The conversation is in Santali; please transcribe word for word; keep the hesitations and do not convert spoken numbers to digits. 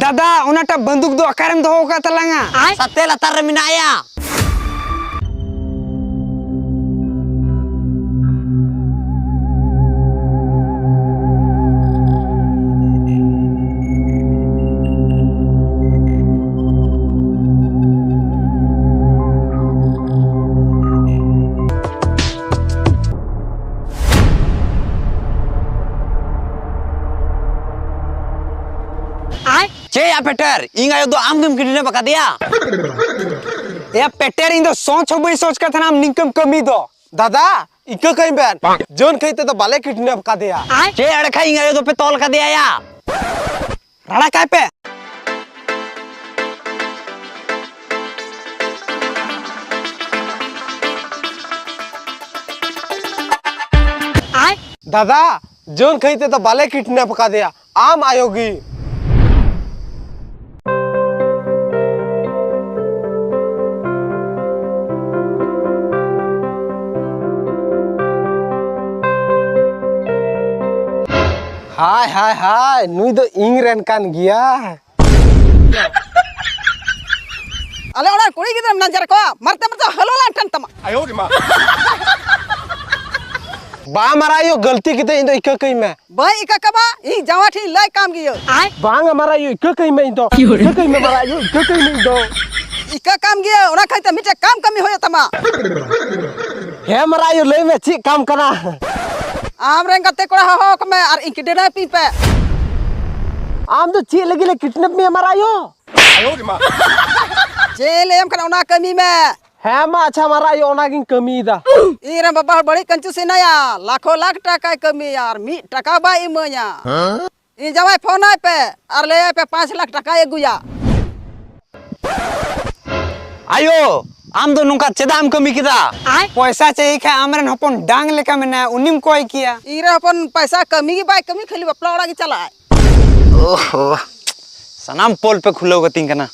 ᱫᱟᱫᱟ, ᱚᱱᱟᱴᱟᱜ ᱵᱟᱱᱫᱩᱠ ᱫᱚ ᱚᱠᱟᱨᱮᱢ ᱫᱚᱦᱚ ᱟᱠᱟᱫ ᱛᱟᱞᱟᱝᱟ? ᱥᱟᱛᱮ ᱞᱟᱛᱟᱨ ᱨᱮ ᱢᱮᱱᱟᱭᱟ᱾ ᱪᱮᱫ ᱭᱟ ᱯᱮᱴᱮᱨ, ᱤᱧ ᱟᱭᱳ ᱫᱚ ᱟᱢ ᱜᱮᱢ ᱠᱤᱰᱱᱮᱯ ᱟᱠᱟᱫᱮᱭᱟ? ᱮᱭᱟ ᱯᱮᱴᱮᱨ, ᱤᱧ ᱫᱚ ᱥᱚᱪ ᱦᱚᱸ ᱵᱟᱹᱧ ᱥᱚᱪ ᱠᱟᱫ ᱛᱟᱦᱮᱱᱟ ᱟᱢ ᱱᱤᱝᱠᱟᱹᱢ ᱠᱟᱹᱢᱤ ᱫᱚ᱾ ᱫᱟᱫᱟ, ᱤᱠᱟᱹ ᱠᱟᱹᱧ ᱵᱮᱱ, ᱡᱚᱱ ᱠᱷᱟᱹᱭ ᱛᱮᱫᱚ ᱵᱟᱞᱮ ᱠᱤᱰᱱᱮᱯ ᱠᱟᱫᱮᱭᱟ᱾ ᱪᱮᱫ ᱮᱲᱮ ᱠᱷᱟᱡ ᱤᱧ ᱟᱭᱳ ᱫᱚᱯᱮ ᱛᱚᱞ ᱠᱟᱫᱮᱭᱟ ᱭᱟ? ᱨᱟᱲᱟ ᱠᱟᱭ ᱯᱮ᱾ ᱫᱟᱫᱟ, ᱡᱚᱱ ᱠᱷᱟᱹᱭ ᱛᱮᱫᱚ ᱵᱟᱞᱮ ᱠᱤᱰᱱᱮᱯ ᱠᱟᱫᱮᱭᱟ, ᱟᱢ ᱟᱭᱳ ᱜᱮ᱾ ᱦᱟᱭ, ᱦᱟᱭ, ᱦᱟᱭ, ᱱᱩᱭ ᱫᱚ ᱤᱧ ᱨᱮᱱ ᱠᱟᱱ ᱜᱮᱭᱟ᱾ ᱟᱞᱮ ᱚᱲᱟᱜ ᱠᱩᱲᱤ ᱜᱤᱫᱽᱨᱟᱹᱢ ᱱᱟᱡᱟᱨ ᱠᱚᱣᱟ, ᱢᱟᱨᱛᱮ ᱢᱟᱨᱛᱮ ᱦᱟᱞᱚ ᱞᱟᱝ ᱴᱷᱮᱱ ᱛᱟᱢᱟ᱾ ᱵᱟ ᱢᱟᱨᱟᱭᱳ, ᱜᱟᱹᱞᱛᱤ ᱠᱮᱫᱟᱹᱧ, ᱤᱧ ᱫᱚ ᱤᱠᱟᱹ ᱠᱟᱹᱧ ᱢᱮ᱾ ᱵᱟᱹᱧ ᱤᱠᱟᱹ ᱠᱟᱢᱟ, ᱤᱧ ᱡᱟᱶᱟᱭ ᱴᱷᱮᱱ ᱞᱟᱹᱭ ᱠᱟᱢ ᱜᱮᱭᱟᱹᱧ᱾ ᱵᱟᱝ ᱢᱟᱨᱟᱭᱳ, ᱤᱠᱟᱹ ᱠᱟᱹᱧ ᱢᱮ, ᱤᱧ ᱫᱚ ᱤᱠᱟᱹ ᱠᱟᱹᱧ ᱢᱮ ᱢᱟᱨᱟᱭᱳ, ᱤᱠᱟᱹ ᱠᱟᱹᱧ ᱢᱮ ᱤᱧ ᱫᱚ᱾ ᱤᱠᱟᱹ ᱠᱟᱢ ᱜᱮᱭᱟᱹᱧ, ᱚᱱᱟ ᱠᱷᱟᱹᱛᱤᱨ ᱛᱮ ᱢᱤᱫᱴᱮᱡ ᱠᱟᱢ ᱠᱟᱹᱢᱤ ᱦᱩᱭᱩᱜ ᱛᱟᱢᱟ᱾ ᱦᱮᱸ ᱢᱟᱨᱟᱭᱳ, ᱞᱟᱹᱭ ᱢᱮ ᱪᱮᱫ ᱠᱟᱢ ᱠᱟᱱᱟ? ᱟᱢ ᱨᱮᱱ ᱜᱟᱛᱮ ᱠᱚᱲᱟ ᱦᱚᱦᱚ ᱟᱠᱚ ᱢᱮ ᱟᱨ ᱤᱧ ᱠᱤᱰᱱᱮᱯ ᱤᱧ ᱯᱮ᱾ ᱟᱢ ᱫᱚ ᱪᱮᱫ ᱞᱟᱹᱜᱤᱫ ᱞᱮ ᱠᱤᱰᱱᱮᱯ ᱢᱮᱭᱟ ᱢᱟᱨᱟᱭᱳ? ᱪᱮᱫ ᱞᱟᱹᱭᱟᱢ ᱠᱟᱱᱟ ᱚᱱᱟ ᱠᱟᱹᱢᱤ ᱢᱮ᱾ ᱦᱮᱸ ᱢᱟ ᱟᱪᱪᱷᱟ ᱢᱟᱨᱟᱭᱳ, ᱚᱱᱟᱜᱤᱧ ᱠᱟᱹᱢᱤᱭᱮᱫᱟ᱾ ᱤᱧ ᱨᱮᱱ ᱵᱟᱵᱟ ᱦᱚᱲ ᱵᱟᱹᱲᱤᱡ ᱠᱟᱹᱧᱪᱩᱥ ᱦᱮᱱᱟᱭᱟ, ᱞᱟᱠᱷᱚ ᱞᱟᱠᱷ ᱴᱟᱠᱟᱭ ᱠᱟᱹᱢᱤᱭᱟ ᱟᱨ ᱢᱤᱫ ᱴᱟᱠᱟ ᱵᱟᱭ ᱤᱢᱟᱹᱧᱟ᱾ ᱤᱧ ᱡᱟᱶᱟᱭ ᱯᱷᱳᱱ ᱟᱭ ᱯᱮ ᱟᱨ ᱞᱟᱹᱭ ᱟᱭ ᱯᱮ ᱯᱟᱸᱪ ᱞᱟᱠᱷ ᱴᱟᱠᱟᱭ ᱟᱹᱜᱩᱭᱟ᱾ ᱟᱭᱳ, ᱟᱢ ᱫᱚ ᱱᱚᱝᱠᱟ ᱪᱮᱫᱟᱜ ᱮᱢ ᱠᱟᱹᱢᱤ ᱠᱮᱫᱟ? ᱯᱚᱭᱥᱟ ᱪᱟᱹᱭ ᱠᱷᱟᱡ ᱟᱢᱨᱮᱱ ᱦᱚᱯᱚᱱ ᱰᱟᱝ ᱞᱮᱠᱟ ᱢᱮᱱᱟᱭᱟ, ᱩᱱᱤᱢ ᱠᱚᱭ ᱠᱮᱭᱟ᱾ ᱤᱧ ᱨᱮᱱ ᱦᱚᱯᱚᱱ ᱯᱚᱭᱥᱟ ᱠᱟᱹᱢᱤ ᱜᱮ ᱵᱟᱭ ᱠᱟᱹᱢᱤ, ᱠᱷᱟᱹᱞᱤ ᱵᱟᱯᱞᱟ ᱚᱲᱟᱜ ᱜᱮ ᱪᱟᱞᱟᱜ ᱟᱭ᱾ ᱳᱦᱳ, ᱥᱟᱱᱟᱢ ᱯᱳᱞ ᱯᱮ ᱠᱷᱩᱞᱟᱹᱣ ᱠᱟᱹᱛᱤᱧ ᱠᱟᱱᱟ᱾